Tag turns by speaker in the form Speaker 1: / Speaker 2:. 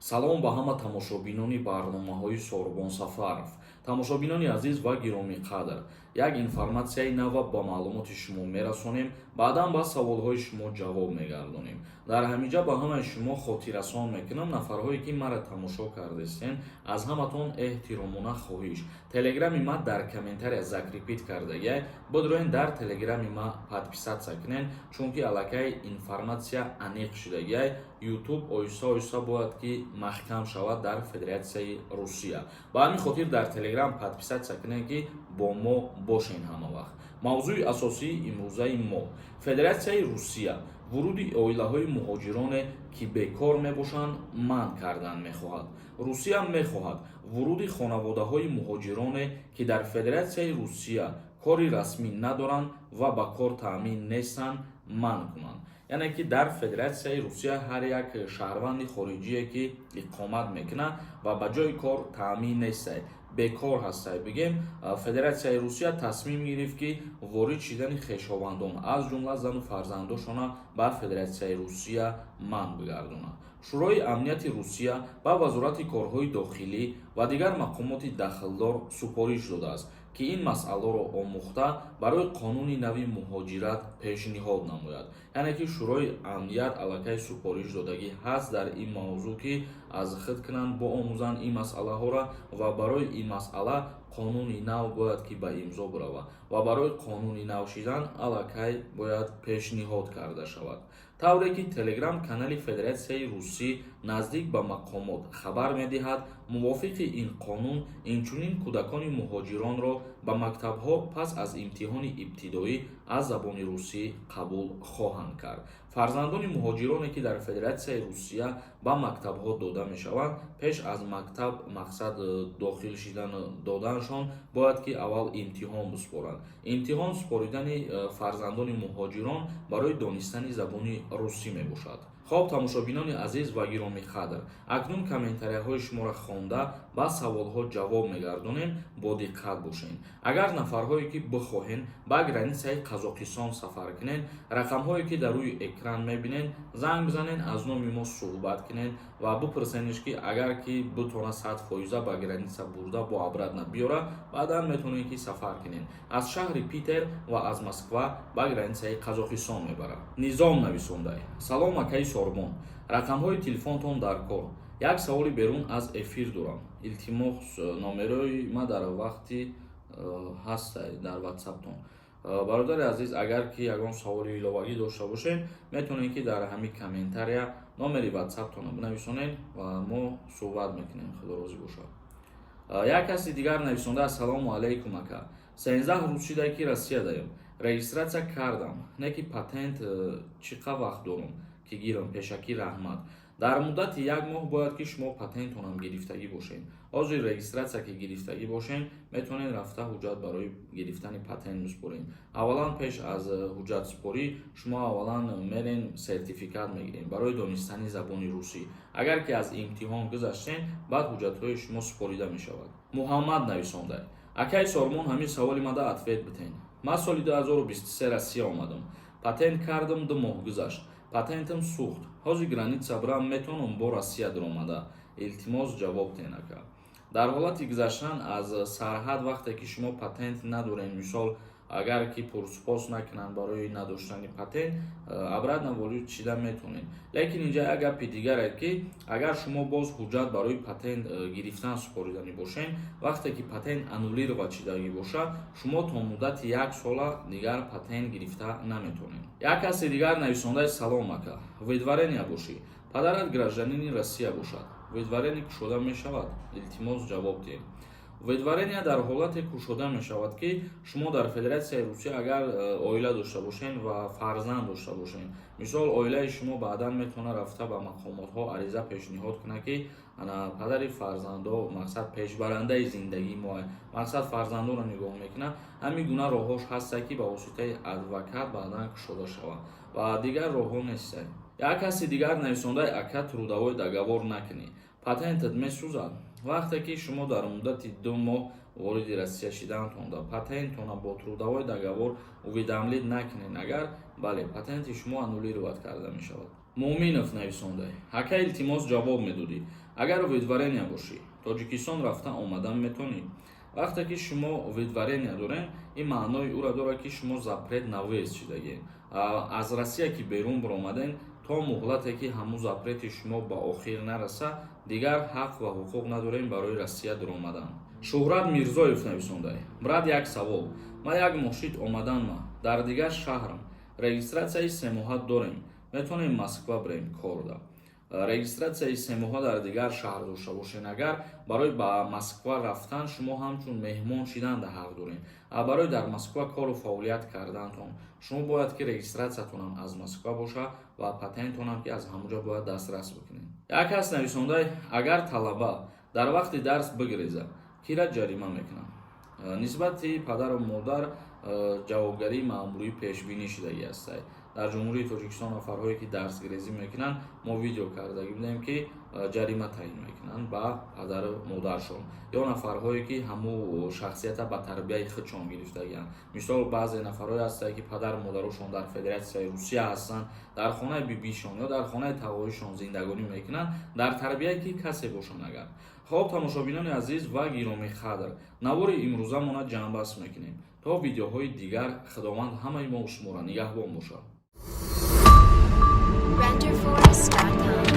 Speaker 1: Салом ба ҳама тамошобинони барномаҳои Сорбон Сафаров. Тамошобинони азиз ва гиромиқадр, як информатсияи нава ба маълумоти шумо мерасонем, баъдан ба саволҳои шумо ҷавоб мегардонем. Дар ҳамин ҷа ба ҳамаи шумо хотиррасон мекунам: нафарҳое ки мара тамошо кардестен, аз ҳаматон эҳтиромона хоҳиш, телеграми ма дар комментария закрепить кардагиай, бидроен, дар телеграми ма подписаться кунен, чунки аллакай информатсия аниқ шудагиай. Ютуб оҳиста оҳиста бояд ки маҳкам шавад дар Федератсияи Русия. Ба ҳамин хотир дар телеграм подписаться кунем, ки бо мо бошен ҳама вақт. Мавзӯи асосии имрӯзаи мо: Федератсияи Русия вуруди оилаҳои муҳоҷироне, ки бекор мебошанд, манъ кардан мехоҳад. Русия мехоҳад вуруди хонаводаҳои муҳоҷироне, ки дар Федератсияи Русия кори расмӣ надоранд ва ба кор таъмин нестанд, манъ кунанд. Яъне ки дар Федератсияи Русия ҳар як шаҳрванди хориҷие, ки иқомат мекунад ва ба ҷои кор таъмин нестай, бекор ҳастай, бигем, Федератсияи Русия тасмим гирифт, ки ворид шидани хешовандон, аз ҷумла зану фарзандошона, ба Федератсияи Русия манъ бигардонад. Шӯрои амнияти Русия ба Вазорати корҳои дохилӣ ва дигар мақомоти дахлдор супориш додааст, ки ин масъаларо омӯхта, барои қонуни нави муҳоҷират пешниҳод намояд. Яъне ки Шӯрои амният аллакай супориш додагӣ ҳаст дар ин мавзӯъ, ки аз худ кунанд, боомӯзанд ин масъалаҳоро ва барои ин масъала қонуни нав бояд ки ба имзо биравад ва барои қонуни нав шидан аллакай бояд пешниҳод карда шавад. Тавре ки телеграм канали Федератсияи Русӣ наздик ба мақомот хабар медиҳад, мувофиқи ин қонун инчунин кӯдакони муҳоҷиронро ба мактабҳо пас аз имтиҳони ибтидоӣ аз забони русӣ қабул хоҳанд кард. Фарзандони муҳоҷироне, ки дар Федератсияи Русия ба мактабҳо дода мешаванд, пеш аз мактаб, мақсад, дохил шидан доданашон бояд ки аввал имтиҳон биспоранд. Имтиҳон супоридани фарзандони муҳоҷирон барои донистани забони русӣ мебошад. Хоб, тамошобинони азиз ва гиромиқадр, акнун комментарияҳои шуморо хонда, ба саволҳо ҷавоб мегардонем. Бо диққат бошед. Агар нафарҳое ки бихоҳен ба границаи Қазоқистон сафар кунед, рақамҳое ки дар рӯи экран мебинед, занг бизанед, аз номи мо суҳбат кунед ва бипурсенеш, ки агар ки битона 100 фоиза ба граница бурда бо обратно биёра, баъдан метавонед ки сафар кунед. Аз шаҳри Питер ва аз Москва ба границаи Қазоқистон мебарад. Низом нависондай: «Салом, акаи Сорбон, рақамҳои телефонтон дар кор. Як саволи берун аз эфир дорам, илтимос, номерои ма дар вақти ҳастай дар ватсаптон». Бародари азиз, агар ки ягон саволи иловагӣ дошта бошед, метавонед ки дар ҳамин комментария номери ватсаптонро бинависонед ва мо суҳбат мекунем. Худо розӣ бошад. Як каси дигар нависонда: «Ассалому алайкум, ака, 13 рӯз шида, ки Россия даем, регистрация кардам, не ки патент чӣ қа вақт дорум, ки гирам? Пешакӣ раҳмат». Дар муддати як моҳ бояд ки шумо патентонам гирифтагӣ бошед. Ҳозир регистрация ки гирифтагӣ бошед, метавонед рафта ҳуҷҷат барои гирифтани патент бисупоред. Аввалан, пеш аз ҳуҷҷатсупорӣ шумо аввалан мерен, сертификат мегиред барои донистани забони русӣ. Агар ки аз имтиҳон гузаштен, баъд ҳуҷҷатҳои шумо супорида мешавад. Муҳаммад нависонда: «Акаи Сормон, ҳамин саволи мада ответ битен. Ман соли 2023 Россия омадам, патент кардам, 2 моҳ гузашт, патентам сӯхт. Ҳозир граница бирам, метавонам бо Россия даромада? Илтимос, ҷавоб тен, ака». Дар ҳолати гузаштан аз сарҳад, вақте ки шумо патент надоред, мисол, агар ки пурсупос накунанд барои надоштани патент, обратно ворид шида метавонед. Лекин инҷа як гапи дигаре, ки агар шумо боз ҳуҷҷат барои патент гирифтан супориданӣ бошед, вақте ки патент аннулировать шидагӣ бошад, шумо то муддати як сола дигар патент гирифта наметавонед. Як каси дигар нависондаи: «Салом, ака, выдворение бошӣ, падарат гражданини Россия бошад, выдворение кушода мешавад? Илтимос, ҷавоб диҳед». Выдворение дар ҳолате кушода мешавад, ки шумо дар Федератсияи Русия агар оила дошта бошед ва фарзанд дошта бошед. Мисол, оилаи шумо баъдан метавонад рафта ба мақомотҳо ариза пешниҳод кунад, ки ана падари фарзандо, мақсад, пешбарандаи зиндагии мо, мақсад, фарзандонро нигоҳ мекунад. Ҳамин гуна роҳҳош ҳаста, ки ба воситаи адвокат баъдан кушода шавад ва дигар роҳҳо нестад. Як каси дигар нависондаи: «Ака, трудовой договор накунӣ, патентат месӯзад?» Вақте ки шумо дар муддати 2 моҳ вориди Россия шидаантонда патентона бо трудовой договор уведомлить накунед агар, бале, патенти шумо аннулировать карда мешавад. Муъминов нависонда: «Ака, илтимос, ҷавоб медодӣ. Агар выдворение бошӣ, Тоҷикистон рафта омадан метонӣ? Вақте ки шумо выдворение дорем, ин маънои ӯро дорад, ки шумо запрет на въезд шидагӣ. Аз Россия ки берун баромаден, то муҳлате ки ҳамун запрети шумо ба охир нараса, дигар ҳақ ва ҳуқуқ надорем барои Россия дуромадан. Шӯҳрат Мирзоев нависонда: «Брат, як савол. Ма як моҳ шид омаданма, дар дигар шаҳрам, регистратсияи 3 моҳа дорем, метавонем Москва бирем корда?» Регистратсияи 3 моҳа дар дигар шаҳр дошта бошен агар, барои ба Москва рафтан шумо ҳамчун меҳмон шиданда ҳақ дорем. А барои дар Москва кору фаъолият кардантон шумо бояд ки регистратсиятонам аз Москва боша ва патентонам ки аз ҳамонҷо бояд дастрас бикунед. Як кас нависонда: «Агар талаба дар вақти дарс бигреза, кира ҷарима мекунанд?» Нисбати падару модар ҷавобгарии маъмурӣ пешбинӣ шудагӣ ҳастай дар Ҷумҳурии Тоҷикистон. Нафарҳое ки дарсгирезӣ мекунанд, мо видео кардагӣ будем, ки ҷарима таъин мекунанд ба падару модаршон ё нафарҳое ки ҳамун шахсията ба тарбияи худшон гирифтагианд. Мисол, баъзе нафарҳое ҳастанд, ки падару модарошон дар Федератсияи Русия ҳастанд, дар хонаи бибишон ё дар хонаи тағоишон зиндагонӣ мекунанд, дар тарбияе ки касе бошанд агар. Хоб, тамошобинони азиз ва гиромиқадр, навори имрӯзамона ҷамъбаст мекунем. То видеоҳои дигар Худованд ҳамаи мо шуморо нигаҳбон бошад.
Speaker 2: Renderforest.com.